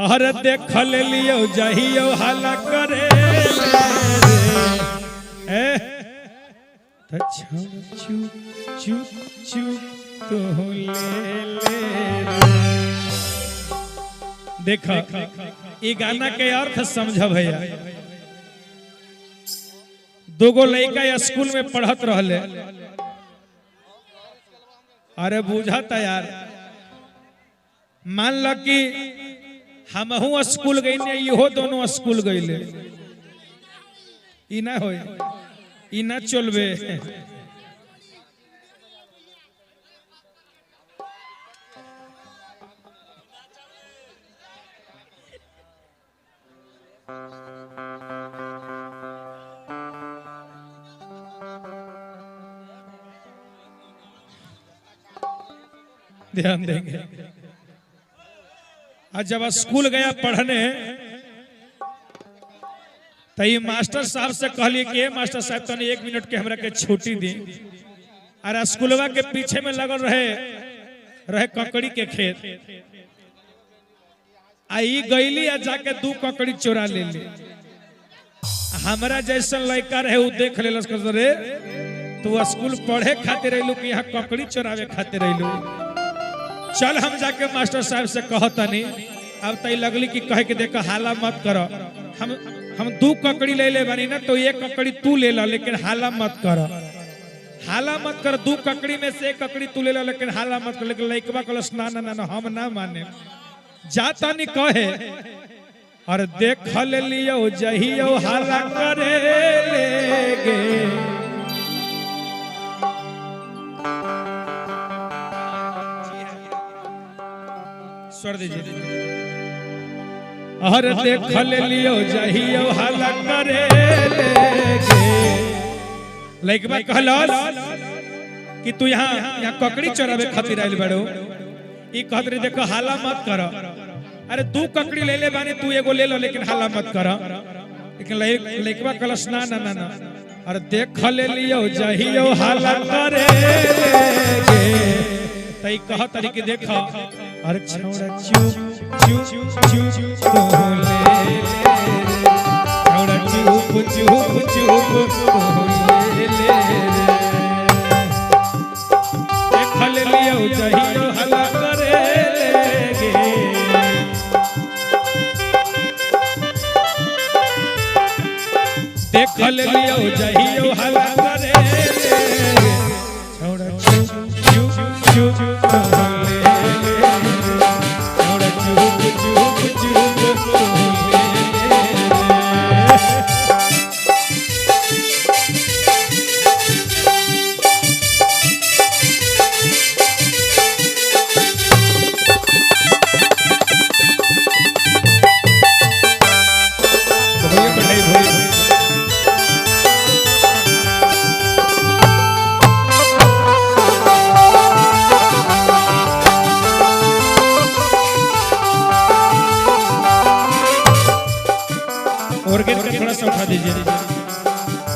अरे देख लियो जहियो हला करे रे। ए त छौड़ा चुप चुप चुप तू ले ले रे। देख ई गाना के अर्थ समझ भैया। दोगो लड़का स्कूल में पढ़त रहले। अरे बुझता यार, मान ल कि हमहू स्कूल गईने, इहो दोनों स्कूल गईले, ई ना होई, ई ना चलबे। ध्यान देंगे। आज जब स्कूल गया पढ़ने तो ये मास्टर साहब से कहलिए कि मास्टर साहब तनी 1 मिनट के हमरा के छुट्टी दी। अरे स्कूलवा के पीछे में लगल रहे रहे ककड़ी के खेत। आई गईली आ जाके 2 ककड़ी चोरा ले ली। हमरा जैसा लड़का रहे उ देख लेलस, रे तू स्कूल पढ़े खातिर अइलू कि यहाँ ककड़ी चोरावे खातिर अइलू? चल हम जाके मास्टर साहब से कहतनी। अब तई लगली कि कहे के देखो हाला मत करो, हम 2 ककड़ी ले ले बानी ना, तो 1 ककड़ी तू ले ला, लेकिन हाला मत करो, हाला मत कर। 2 ककड़ी में से 1 ककड़ी तू ले ला, लेकिन हाला मत कर। लेकिन लइकवा कहलस ना ना ना हम ना माने। जाता नहीं कहे और देख लियो जहियो हाला करे लेगे। स्वर दीजिए। और देख लियो जहियो हाला करे लेगे। लइकवा कहलस कि तू यहाँ यहाँ ककड़ी चोरावे खातिर आइल बड़ो। ई कहत रे देखो हाला मत कर। अरे 2 ककड़ी ले ले बानी, तू एगो ले लो, लेकिन हाला मत कर। लेकिन लइकवा कहलस ना ना ना ना। अरे देख लियो जहियो हाला करे लेगे। तई कहत रे कि देखो अरे छौड़ा चुप चुप चुप तू ले ले, छौड़ा चुप चुप चुप तू ले ले। देख लियो जहियो हाला करे लेगे। देख लियो जहियो हाला करे लेगे। छौड़ा चुप चुप चुप तू ले ले, छौड़ा चुप चुप चुप तू ले ले। ऑर्गन का थोड़ा सा उठा दीजिए।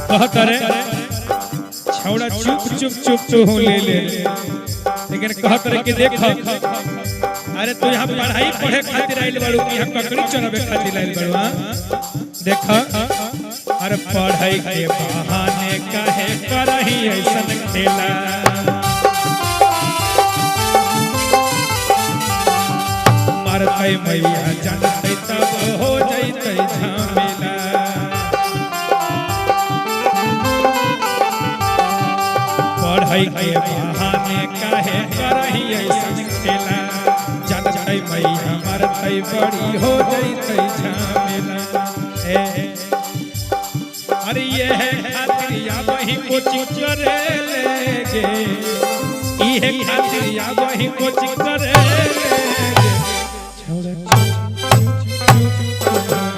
कहत रे छौड़ा चुप चुप चुप तू ले ले, लेकिन कहत रे कि देख अरे तू यहाँ पढ़ाई पढ़े खातिर आइल बाड़ू कि यहाँ ककड़ी चोरावे खातिर आइल बाड़ू? देख अरे पढ़ाई के बहाने काहे करही ऐसन खेला, मरतै मैया जानतै तब हो जैतै झमेला। पढ़ाई के बहाने काहे करही ऐसन खेला, जानतै मैया मरतै बड़ी हो जैतै झमेला। अरे ये है खातिर या वही कोचिंग करे लेगे, ये खातिर या वही कोचिंग करे लेगे। छौड़ा चुप चुप चुप चुप तू ले ले।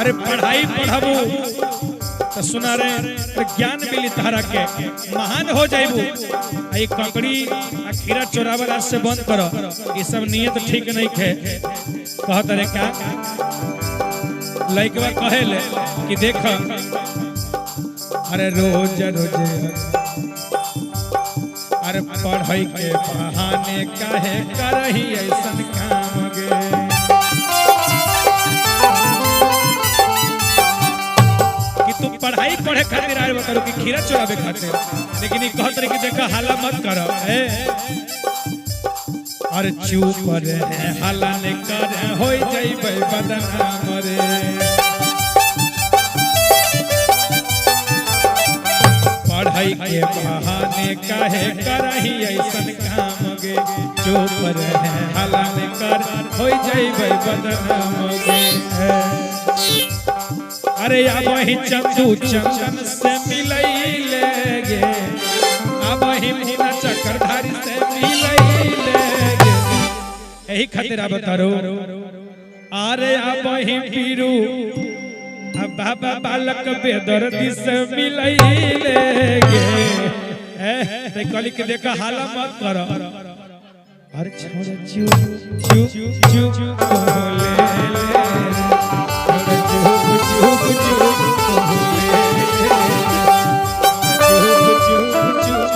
अरे पढ़ाई पढ़बू तो सुना रे तो ज्ञान मिली तारा के, महान हो जाइबू। आई ककड़ी आ खीरा चोरावला से बंद करो, ये सब नियत ठीक नहीं खे। कहत रे का लइकवा कहेले कि देख, अरे रोज रोज अरे पढ़ाई के बहाने काहे करही ऐसन काम गे। कि तू पढ़ाई पढ़े खातिर आए करो कि खीरा चोरावे खातिर, लेकिन ई कहत रहे कि देखा हाला मत करो। ए अरे चुप रे हाला ने कर होई जाइबे बदनाम रे। पढ़ाई के बहाने काहे करही ऐसन काम गे, चुप रहे हाला ने कर होई जाइबे बदनाम गे। अरे अब ही चंदू चंदन से मिलैले गे, अब ही मुन्ना चक्रधारी से मिलैले गे। यही खातिर अब तारो अरे अब ही पीरू अब बाबा बालक बेदर्दी से मिलैले गे। ए ते कहली कि देखा हाला मत करो। अरे छोड़ चुप चुप चुप ले ले, अरे चुप चुप चुप ले ले, चुप चुप चुप।